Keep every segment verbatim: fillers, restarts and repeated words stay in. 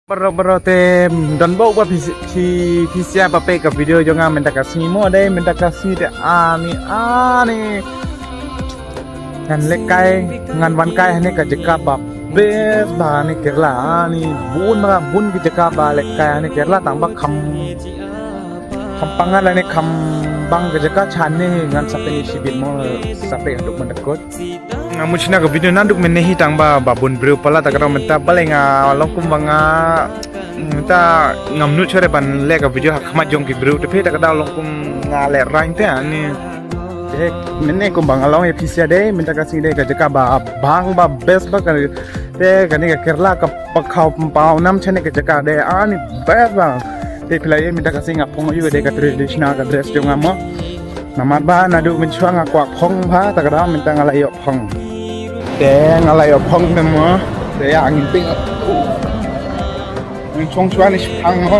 Bro bro te don bok ba phi phi phi sia ba pe ka video jong nga mynta ka sngi mo dei mynta ka sngi te ani ani. Ngan lehkai ngan wan kai hane ka jaka ba best ba hane Kerala ani bun ba bun ka jaka ba lehkai hane Kerala tang ba kham kham pangan ani kham bang ka jaka chane ngan sape ni sibit mo sape duk mandakot. Nga mut shna ka video naduk mynne hi tang ba ba bun briew palat ta ka dang mynta balei nga long kum ba nga mynta ngam nut chore ban leh ka video ha khmat jong ki briew te phi ta ka dang long kum nga leh rang te ani. Te mynne kum ba nga long ïa phi sia dei mynta ka sngi dei ka jaka ba bang ba best ba ka te kane ka Kerala ka pakhaw paw nam chane ka jaka dei ani best ba. Te phi la ïa mynta ka sngi nga phong ïa dei ka traditional ka dress jong nga mo. Namar ba naduh mynshuwa nga kwah phong ba ta ka dang mynta nga la ïoh phong. Te nga la ïoh phong te mo. Te ïa ngin ping. Ngin chong shuwa ni shipang mo.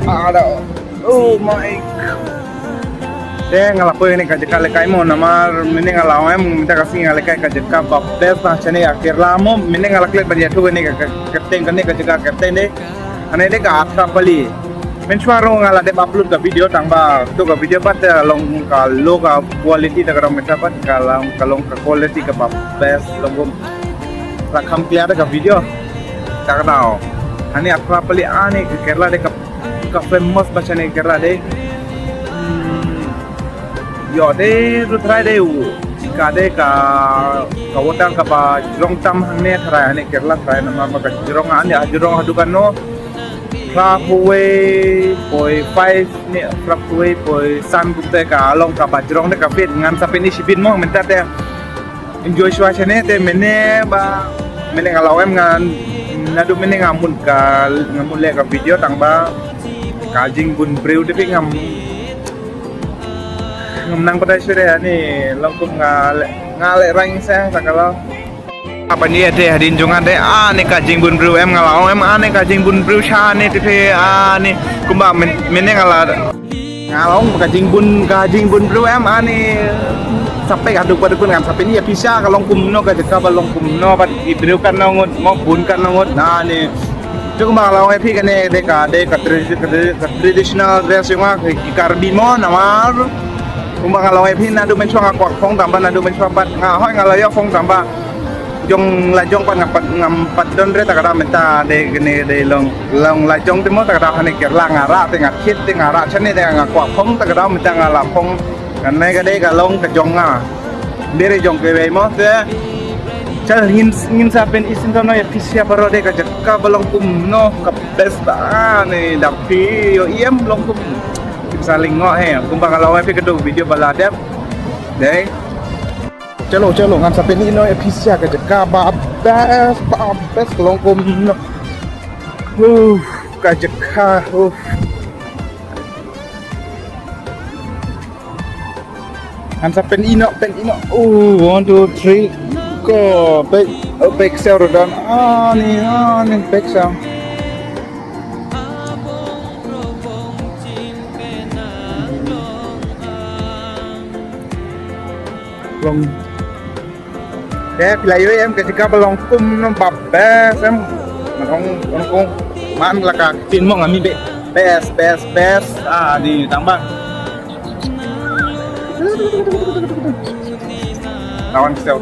Ada. Oh my God. Te nga la poi ne ka jaka lehkai mo namar mynne nga la ong em mynta ka sngi nga lehkai ka jaka ba best ba chane ïa Kerala mo mynne nga la klet ban ïathuh ne ka kyrteng kane ka jaka kyrteng ne. Hane dei ka Athrapalli. Mynshuwa ruh nga la dep upload ka video tang ba tu ka video pat te long ka low ka quality ta ka dang mynta pat ka long ka long ka quality ka ba best long kum la kham clear ka video. Ta ka dang hane Athrapalli ani ka Kerala dei ka ka famous ba chane Kerala dei. Hmm. Ïoh dei ruh trai dei u ka dei ka ka water ka ba jrong tam hangne trai hane Kerala trai namar ba ka jrong ani ha jrong haduh kano. Phra phew wei poi five ne phra phew wei poi san kumta ka long ka ba jrong dei ka fit ngan sa pynshibit mo mynta te. Enjoy shuwa chane te mynne ba mynne nga la ong em nga naduh mynne nga mut ka nga mut leh ka video tang ba ka jingbun briew te phi ngam ngam nang patai shuh de ani long kum nga leh nga leh rang sa ta ka la. Apa ni te hadien jong nga te ani ka jingbun briew em nga la ong em ani ka jingbun briew sha ni te phi ani kumba mynne nga la Nga long ka jingbun ka jingbun briew em ani. Sape ka duk ba duk ngan sape ni ïa pisa ka long kumno ka jaka ba long kumno ba i briew kan nongot mo bun kan nongot na ni. Tu kumba nga long ïa phi kane de ka de ka tradi- ka de- ka traditional dress ïa nga ki Karbi mo namar. Kumba nga long ïa phi naduh mynshuwa nga kwah phong tang ba naduh mynshuwa pat nga hoi nga la ïoh phong tang ba. Jong la jong pat nga pat ngam pat don re ta ka dang mynta de kane de long long la jong te mo ta ka dang hane Kerala nga rah te nga thied te nga rah chane te nga kwah phong ta ka dang mynta nga la phong. Kane ka de ka long ka jong nga. Bere jong ke wei mo te chal ngin ngin sa pynshit to no ïa pisa baroh de ka jaka ba long kumno ka best ba ne da phi ïoh ïem long kum. Kim sa lyngngoh he kumba nga la ong ïa phi ka dei video ba la dep. Dei. Chalo chalo ngan sa pynïoh ïa pisa ka jaka ba best ba best ka long kumno. Uff ka jaka uff. Ngan sa pynïoh pynïoh. Oh, one, two, three. Ko pek oh pek sa rudan. Ani ani pek sa. Long. Te phi la ïoh em ka jaka ba long kumno ba best em. Man ong ong ong man la ka tin mong ami be best best best ah ni tang ba. Lawan kita.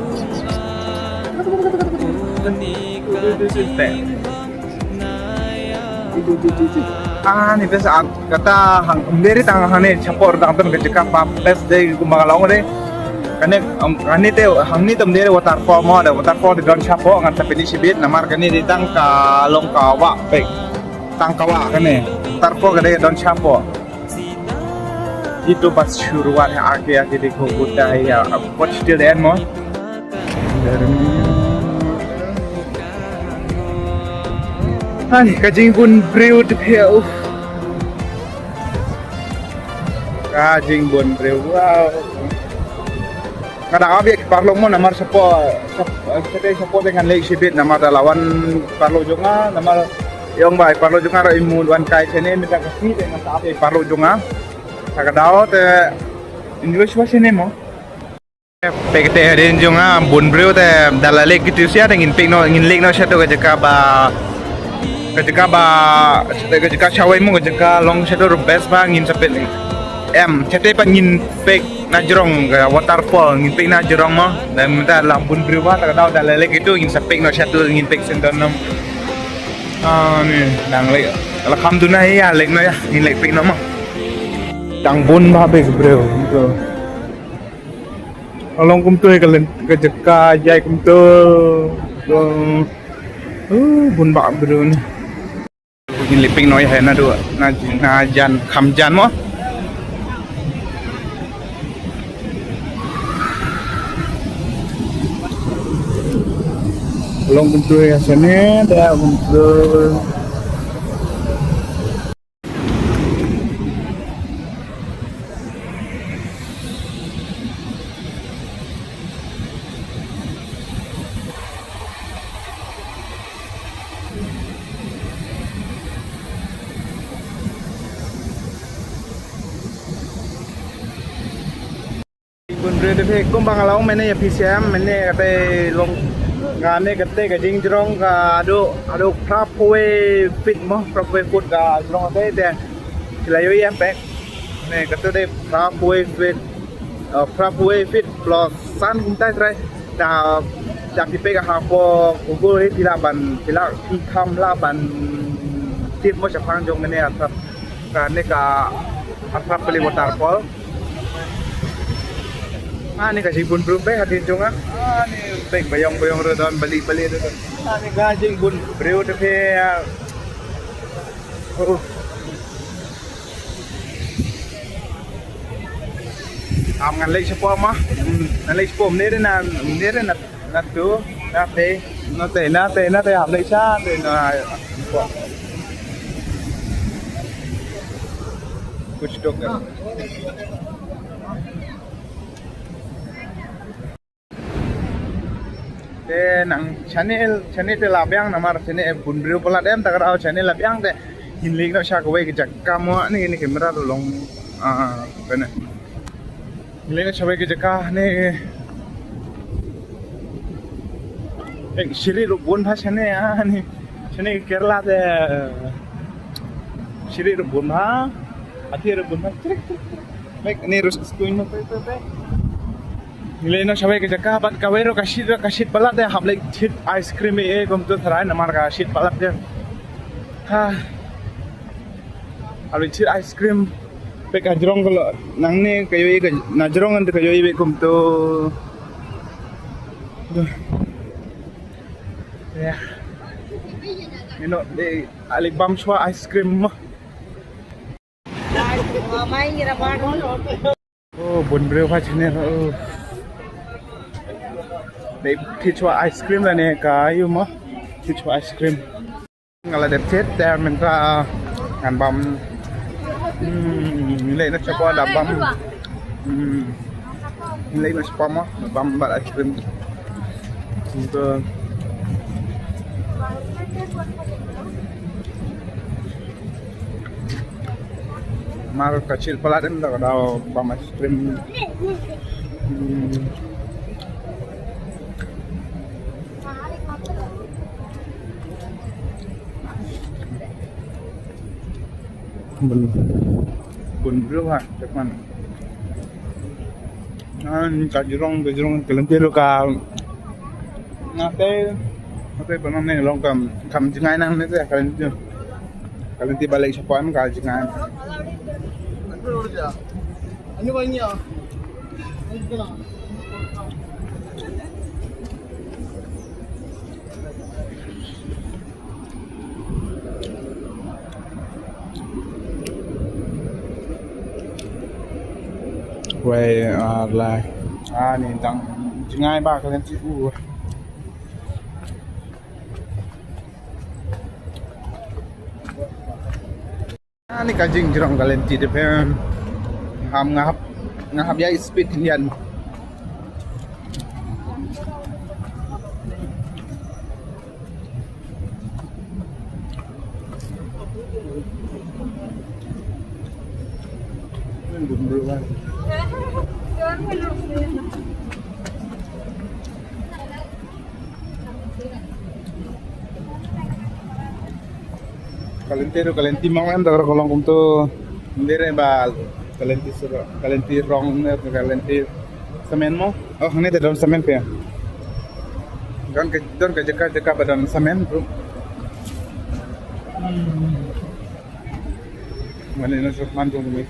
Ah ni best ah kata hang umderi tang hane chapor dang ton ka jaka ba best dei kumba long dei. Kane um, kane te hang ni te umderi waterfall mo da waterfall di don chapo ngan sa pynshibit namar kane di tang ka long ka wa pek tang ka wa kane waterfall ka dei don chapo. Itu bas shuruat ya ake ake di ko buta ya abot still den mo. Hai ka jingbun briew te phi uff. Ka jingbun briew wow. Ka dang ap ïa ki parlok mo namar shapoh shapoh te shapoh te ngan leh shibit namar da la wan parlok jong nga namar ïong ba i parlok jong nga ra i mut wan kai shane mynta ka sngi te ngan sa ap ïa i parlok jong nga. Ka daw te enjoy shuwa shane mo. Pek te hadien jong nga bun briew te da la leh ki tu sia te ngin pek noh ngin leh noh sha tu ka jaka ba Ka jaka ba, ka jaka shawei mo, ka jaka long shaduh best ba ngin sa peit. Em, shatei pat ngin peit na jrong ka waterfall, ngin peit na jrong mo. Dan mynta la bun briew ba, ta ka daw da leh leh itu ngin sa peit noh shaduh ngin peit shen don nom. Ah, ni, dang leh. La kham duna ïa, leh noh ïa, ngin leh peit noh mo. Dang bun ba bad briew, kumto. Long kumto ka len, ka jaka jai kumto. Uh, bun ba briew ni. Ngin leh peit noh ïa na duh, na, na jan, kham jan mo. Long kumto ïa shane, da kumto. Bun briew te phi, kumba nga la ong mynne ïa phi shem, mynne kata long, kane kata ka jingjrong ka haduh, haduh phra phew wei feet mo, phra phew wei foot ka jrong kata te. Ki la ïohi em pek. Ne kata te phra phew wei feet, uh, phra phew wei feet plus san kumta trai. Da, da phi pek hapoh Google hi phi lah ban, phi lah phi kham lah ban tip mo shaphang jong kane ka thrap, kane ka Atrapali waterfall. Ani ka jingbun briew pek hadien jong nga. Ani pek ba ïong ba ïong ruh don, bali bali ruh don. Ani ka jingbun briew te phi, ah. Oh. Am ngan leit shapoh mo. Ngan leit shapoh mynne re na, mynne re na. Na tu, na te, na te, na te, na te, hap leit sha te, na. Kuch to kar. Te nang channel, channel te la biang namar channel bun briew palat em, ta ka daw channel la biang te. Ngin leit noh sha kawei ka jaka mo, ni, ni camera ruh long. Ah, kane. Ngin leit noh sha kawei ka jaka ne. Eh, shiri ruh bun bha shane, ah, ni. Shane Kerala te. Shiri ruh bun bha. Ati ruh bun bha. Trik, trik, trik. Mek, ni ruh screen mo, pe, pe, pe. Ngin leit noh sha kawei ka jaka, bad kawei ruh ka shit, ka shit palat te, hap leit thied ice cream, eh, kumto tharai, namar ka shit palat te. Ha. Hap leit thied ice cream. Peit ka jrong ka long nangne ka ïohi ka na jrong ngan ka ïohi peit kumto. Duh. Ïa. Ïa noh dei ale bam shuwa ice cream mo. Oh, bun briew ha channel. Oh. Dei thied shuwa ice cream lane ka ïu mo. Thied shuwa ice cream. Nga la dep thied te mynta ngan bam. Hmm, ngin leit noh shapoh da bam. Hmm. Ngin leit noh shapoh mo, da bam bad ice cream. Kumto. Mar ka shit palat em da ka daw bam ice cream. Hmm. Bun, bun briew ha, check man. An ka jrong, ka jrong, ka lynti ruh ka. Nga te, nga te ba nangne long kam, kam jngai nangne te, ka lynti. Ka lynti ba leit shapoh ka jngai. Wei, ah, lai. Ah, ni tang jngai ba ka lynti u. Ani ka jingjrong ka lynti te phi em. Ham nga hap, nga hap ïa speed lian. Ka lynti ruh ka lynti mong em, da ka long kumto. Ym dei re ba ka lynti syrok, ka lynti rong ne ka lynti samen mo. Oh, hangne te don samen phi. Don ka, don ka jaka jaka ba don samen ruh. Hmm. Mane na suk man jong mi.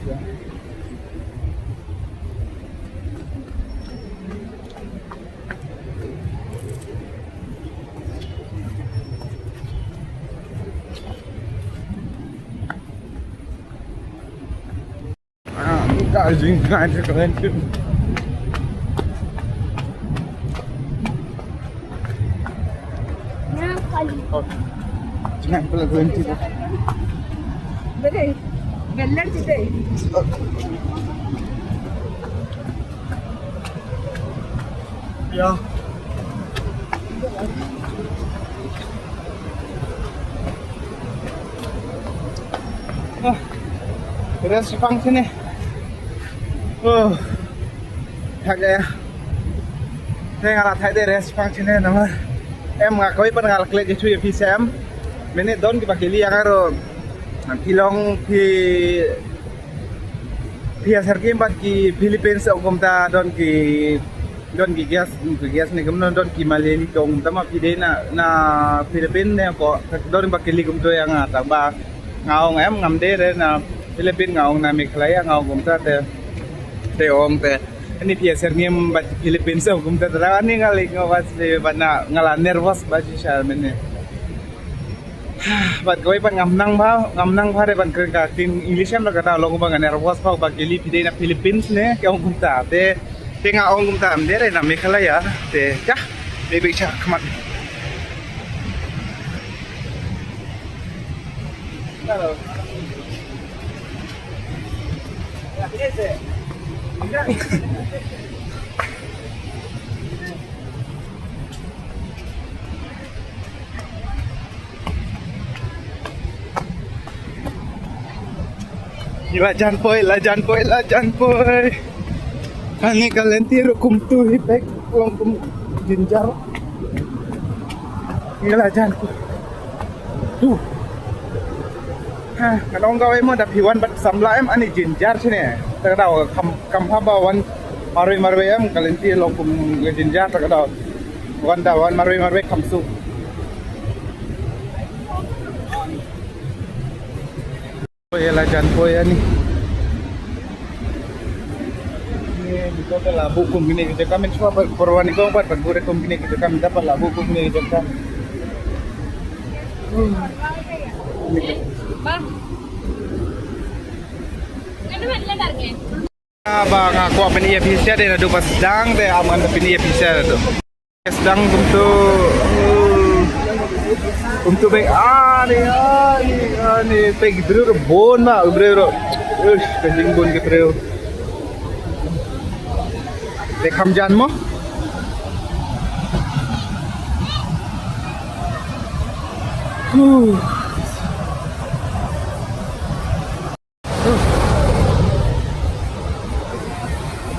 Ah, ka jing ka jing ka jing. Jing ka jing. Bere, galar jite. Ya. Ah, rest pang sini. Oh. Thak ya. Te nga la thak de rest pang sini namar em nga kawei pat nga la klet jithu ya phi sem. Mynne don kiba kylli ïa nga ruh. Phi long phi Phi ïa sarkim bad ki Philippines ong kumta, don ki, don ki guest, ki guest ne kumno, don ki Malayali ong kumta ma phi dei na, na Philippines ne ko, don ba kylli kumto ïa nga tang ba nga ong em ngam dei re na Philippines, nga ong na Meghalaya, nga ong kumta te, te ong te. Ani phi ïa sarkim bad ki Philippines ong kumta te ani nga lei nga bad na nga la nervous ba shisha mynne. Bad kawei pat ngam nang bha, ngam nang bha re ban kren ka ktien English em, la ka daw long ba nga nervous bha ba kylli phi dei na Philippines ne, ki ong kumta. Te, te nga ong kumta, ym dei re na Meghalaya. Te, ya, maybe cha khmat. Hello. La jan poi, la jan poi, la jan poi. Ani ka lynti ruh kumtu hi pek long kum jynjar. Ni la jan poi. Tu. Ha, ka long kawei mo da phi wan bad samla em ani jynjar shane. Ta ka daw kam, kam haba wan marwei marwei em ka lynti long kum jynjar ta ka daw. Wan da wan marwei marwei kam suk. Poi la jan poi ani. Ni ko ka labu kum kine ki jaka, mynshuwa ba por wan ko ba ba gure kum kine ki jaka, mynta ba labu kum kine ki jaka. Hmm. Ba. Ba nga kwah pynïap pisa de naduh ba sdang de, am ngan pynïap pisa de. Sdang kumtu, kumtu bek ani, ani, ani, bek briew ruh bun ma, briew ruh. Uish, ka jingbun ka briew. Te kham jan mo. Huh.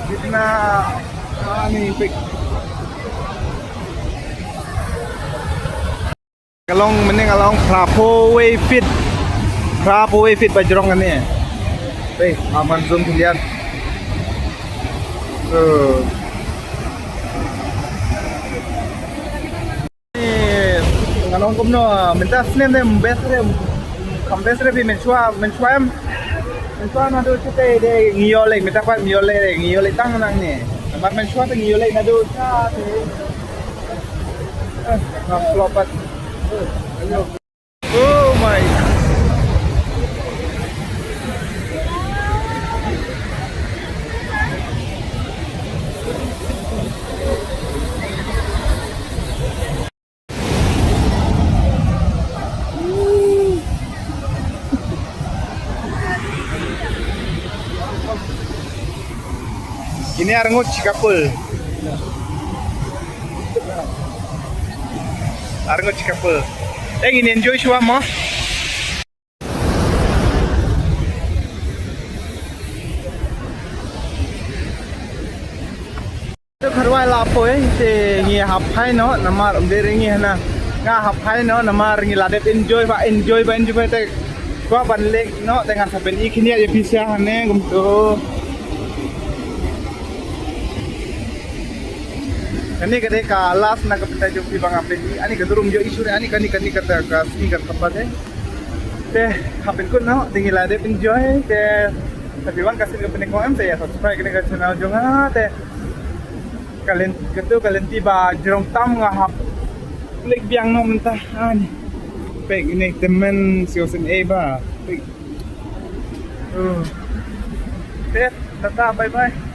Kita ani pik. Ka long mynne ka long phra phew wei feet. Phra phew wei feet ba jrong kane. Hei, aman zoom pyndiat. So. Nga long kumno, mynta snem de best re, kam best re phi mynshuwa, mynshuwa em, mynshuwa naduh chute de ngi ïoh leit, mynta pat ngi ïoh leit, ngi ïoh leit tang nangne. Namar mynshuwa te ngi ïoh leit naduh chute. Eh, nga flop pat. Oh my. Kine arngut shi couple. Arngut shi couple. Eh, ngin enjoy shuwa mo. Te kharwai la poi te ngi hap phai noh namar um dei re ngi hana. Nga hap phai noh namar ngi la dep enjoy ba enjoy ba enjoy ba te. Kwah ban leh noh te nga sa pyni khyndiat ïa phi sha hangne kumto. Kane ka dei ka last na ka bynta jong phi ba nga pyni. Ani ka durum jong i shuh, ani kane kane kata ka sngi ka thap ba te. Te hap pynkut noh, te ngi la dep enjoy te. Te phi wan ka sien ka pyni ko em te ïa subscribe kane ka channel jong nga te. Ka lynti, katu ka lynti ba jrong tam nga hap leit biang noh mynta. Ani. Peit ine tymmen siew sien ei ba. Peit. Oh. Te tata, bye bye.